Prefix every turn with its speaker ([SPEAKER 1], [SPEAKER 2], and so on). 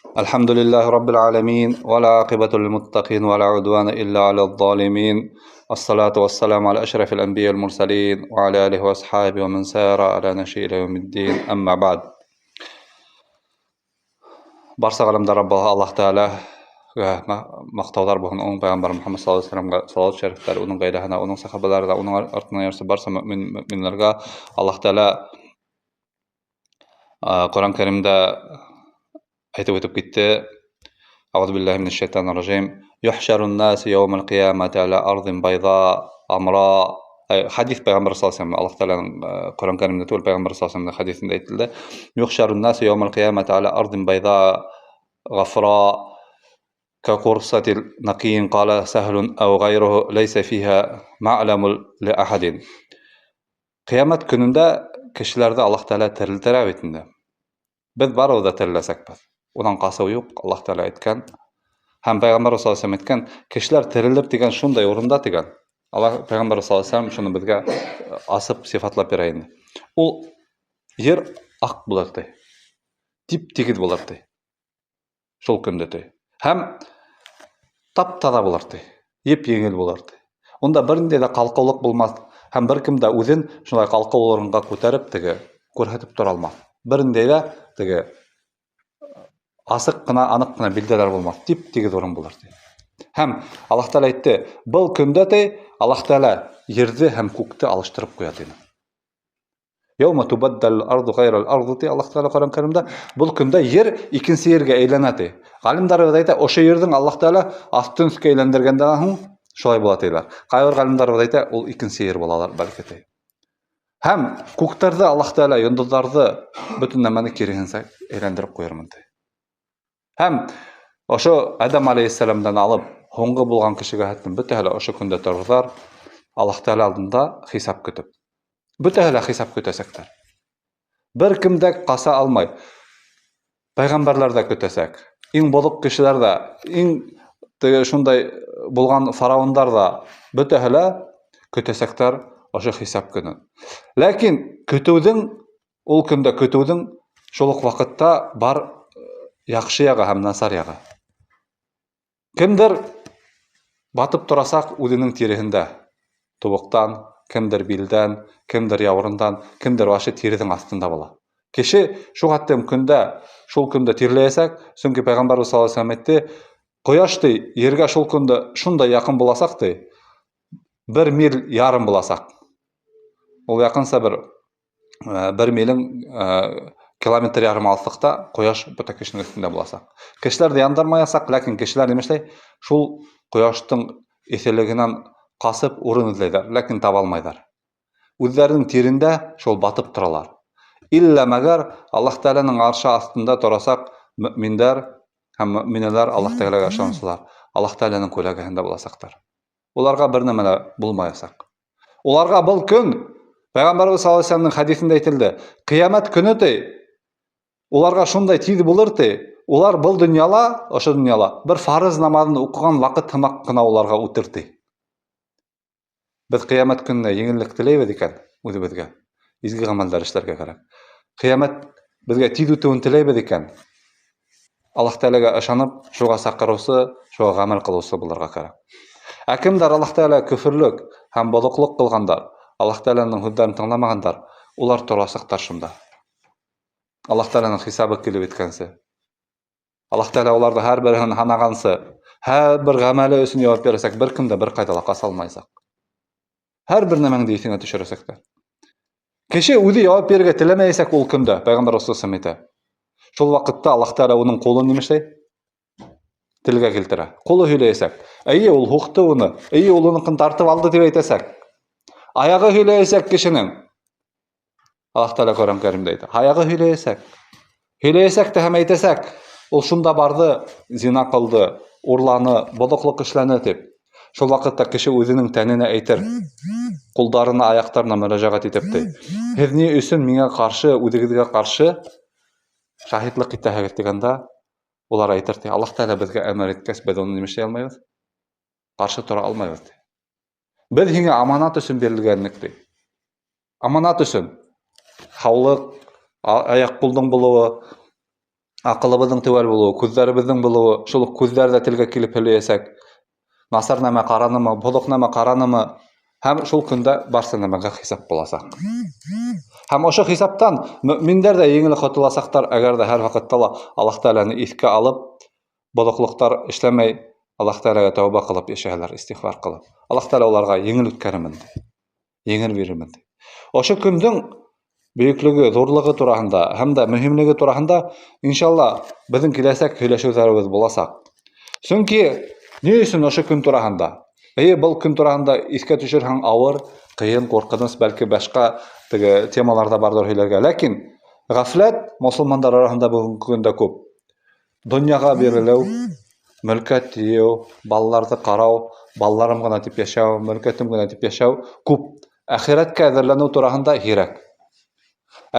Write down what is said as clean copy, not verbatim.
[SPEAKER 1] الحمد لله رب العالمين والعاقبة للمتقين ولا عدوان إلا على الظالمين الصلاة والسلام على أشرف الأنبياء والمرسلين وعلى آله وأصحابه ومن سار على نهجه إلى يوم الدين أما بعد. Барса ғаләмдәр Раббы Аллаһ Тәғәләгә маҡтауҙар булһын, уның пәйғәмбәре Мөхәммәд саллаллаһу алейһи вәсәләмгә салауат шәрифтәр, уның ғаиләһенә, уның сахабаларына, уның артынан эйәрүсе барса мөмин мөминләргә. Аллаһ Тәғәлә Ҡөрьән Кәримдә әйтеп үтеп китте: Әғүзу биллаһи минәш шайтанир ражим. Юхшарун нас яумал ҡиямати аля арзин байҙа амра. Хадис пәйғәмбәр саллаллаһу алейһи вәсәләм, Аллаһ Тәғәләнең Ҡөрьән Кәримдә түгел, пәйғәмбәр саллаллаһу алейһи вәсәләмнең хадисендә әйтелде: Юхшарун нас яумал ҡиямати аля арзин байҙа ғафра كقرصة نقي قال سهل أو غيره ليس فيها معلم لأحد. Ҡиәмәт көнөндә кешеләрҙе Аллаһ Тәғәлә терелтерә бит инде. Беҙ барыбыҙ ҙа тереләсәкбеҙ. Унан ҡасыу юҡ, Аллаһ Тәғәлә әйткән. Һәм Пәйғәмбәр саллаллаһу алейһи вәсәлләм әйткән, кешеләр терелер тигән шундай урында тигән. Аллаһ Пәйғәмбәр саллаллаһу алейһи вәсәлләм шуны беҙгә асып сифатлап бирә инде. Ул ер аҡ булыр ти. Тип-тигеҙ булыр ти. Шул көндә ти. Һәм тап-таҙа булыр ти. Еп-еңел булыр ти. Унда бер ниндәй ҙә ҡалҡыулыҡ булмаҫ һәм бер кем дә үҙен шулай ҡалҡыу урынға күтәреп теге күрһәтеп тора алмаҫ. Бер ниндәй ҙә теге асыҡ ҡына, аныҡ ҡына билдәләр булмаҫ. Тип-тигеҙ урын булыр ти. Һәм Аллаһ Тәғәлә әйтте, был көндә ти Аллаһ Тәғәлә ерҙе һәм күкте алыштырып ҡуя тине. Яума тубаддал арду ғайрал арду ти Аллаһ Тәғәлә Ҡөрьән Кәримдә, был көндә ер икенсе ергә әйләнә ти. Ғалимдарыбыҙ әйтә, ошо ерҙең Аллаһ Тәғәлә аҫтын өҫкә әйләндергәндән һуң шулай була тиләр. Ҡайбер ғалимдарыбыҙ әйтә, ул икенсе ер булалар бәлки ти. Һәм күктәрҙе Аллаһ Тәғәлә йондоҙҙарҙы бөтөн нәмәне киреһенсә әйләндереп ҡуйырмын ти. Һәм ошо Әҙәм алейһиссәләмдән алып һуңғы булған кешегә хәтлем бөтәһе лә ошо көндә торорҙар Аллаһ Тәғәлә алдында хисап көтөп. Бөтәһе лә хисап көтәсәктәр. Бер кем дә ҡаса алмай. Пәйғәмбәрләр ҙә көтәсәк. Иң боҙоҡ кешеләр ҙә, иң теге шундай булған фараондар ҙа бөтәһе лә көтәсәктәр ошо хисап көнөн. Ләкин көтөүҙең, ул көндә көтөүҙең шул уҡ ваҡытта бар яҡшы яғы һәм насар яғы. Кемдер батып торасаҡ үҙенең тиреһендә, тубыҡтан, кемдер билдән, кемдер яурындан, кемдер вообще тиреҙең аҫтында була. Кеше шул хәтлем көндә, шул көндә тирләйәсәк, сөнки Пәйғәмбәрбеҙ саллаллаһу алейһи вәсәлләм әйтте, ҡояш ти ергә шул көндә шундай яҡын буласаҡ ти, бер мил ярым буласаҡ. Ул яҡынса бер милең километр ярым алыҫлыҡта ҡояш бөтә кешенең өҫтөндә буласаҡ. Кешеләрҙе яндырмаясаҡ, ләкин кешеләр нимә эшләй? Шул ҡояштың эҫелегенән ҡасып урын эҙләйҙәр, ләкин таба алмайҙар. Үҙҙәренең тирендә шул батып торалар. Иллә мәгәр Аллаһ Тәғәләнең аршы аҫтында торасаҡ мөминдәр һәм мөминәләр, Аллаһ Тәғәләгә ышаныусылар, Аллаһ Тәғәләнең күләгәһендә буласаҡтар. Уларға бер нәмә лә булмаясаҡ. Уларға был көн, Пәйғәмбәрбеҙ саллаллаһу алейһи вәсәләмнең хәдиҫендә әйтелде, ҡиәмәт көнө ти, уларға шундай тиҙ булыр ти, улар был донъяла, ошо донъяла бер фарыз намаҙын уҡыған ваҡыт һымаҡ ҡына уларға үтер ти. Беҙ ҡиәмәт көнөнә еңеллек теләйбеҙ икән үҙебеҙгә, изге ғәмәлдәр эшләргә кәрәк. Ҡиәмәт беҙгә тиҙ үтеүен теләйбеҙ икән, Аллаһ Тәғәләгә ышанып, шуға саҡырыусы, шуға ғәмәл ҡылыусы булырға кәрәк. Ә кемдәр Аллаһ Тәғәлә көфөрлөк һәм боҙоҡлоҡ ҡылғандар, Аллаһ Тәғәләнең һүҙҙәрен тыңламағандар, улар торасаҡтар шунда. Аллаһ Тәғәләнең хисабы килеп еткәнсе. Аллаһ Тәғәлә уларҙы һәр береһен һанағансы, һәр бер ғәмәле өсөн яуап бирәсәк, бер кем дә бер ҡайҙа ла ҡаса алмаясаҡ. Һәр бер нәмәңде иҫеңә төшөрәсәктәр. Кеше үҙе яуап бирергә теләмәйәсәк ул көндә, Пәйғәмбәр саллаллаһу алейһи вәсәлләм әйтә. Шул ваҡытта Аллаһ Тәғәлә уның ҡулын нимә эшләй? Телгә килтерә. Ҡулы һөйләйәсәк. Эйе, ул һуҡты уны. Эйе, ул уныҡын тартып алды тип әйтәсәк. Аяғы һөйләйәсәк кешенең. Аллаһ Тәғәлә Ҡөрьән Кәримдә әйтә. Аяғы һөйләйәсәк. Һөйләйәсәк тә һәм әйтәсәк. Ул шунда барҙы, зина ҡылды, урланы, боҙоҡлоҡ эшләне тип. Шул ваҡытта кеше үҙенең тәненә әйтер, ҡулдарына, аяҡтарына мөрәжәғәт итеп ти. Һеҙ ни өсөн миңә ҡаршы, үҙегеҙгә ҡаршы шаһитлыҡ итәһегеҙ тигәндә, улар әйтер ти, Аллаһ Тәғәлә беҙгә әмер иткәс, беҙ уны нимә эшләй алмайбыҙ? Ҡаршы тора алмайбыҙ ти. Беҙ һиңә аманат өсөн бирелгәнлек ти. Аманат өсөн. Һаулыҡ, аяҡ ҡулдың булыуы, Аҡылыбыҙҙың теүәл булыуы, күҙҙәребеҙҙең булыуы, шул уҡ күҙҙәр ҙә телгә килеп һөйләйәсәк. Насар нәмә ҡаранымы, боҙоҡ нәмә ҡаранымы, һәм шул көндә барса нәмәгә хисап буласаҡ. Һәм ошо хисаптан мөминдәр ҙә еңел ҡотоласаҡтар, әгәр ҙә һәр ваҡытта ла Аллаһ Тәғәләне иҫкә алып, боҙоҡлоҡтар эшләмәй, Аллаһ Тәғәләгә тәүбә ҡылып йәшәһәләр, истиғфар ҡылып. Аллаһ Тәғәлә уларға еңел үткәрермен, еңел бирермен. Ошо көндөң бөйөклөгө, ҙурлығы тураһында һәм дә мөһимлеге тураһында, иншалла, беҙҙең киләсәк һөйләшеүҙәребеҙ буласаҡ. Сөнки ни өсөн ошо көн тураһында? Эйе, был көн тураһында иҫкә төшөрһәң ауыр, ҡыйын, ҡурҡыныс, бәлки башҡа теге темалар ҙа барҙыр һөйләргә. Ләкин ғәфләт мосолмандар араһында бөгөнгө көндә күп. Донъяға бирелеү, мөлкәт йыйыу, балаларҙы ҡарау, балаларым ғына тип йәшәү, мөлкәтем генә тип йәшәү күп. Әхирәткә әҙерләнеү тураһында һирәк.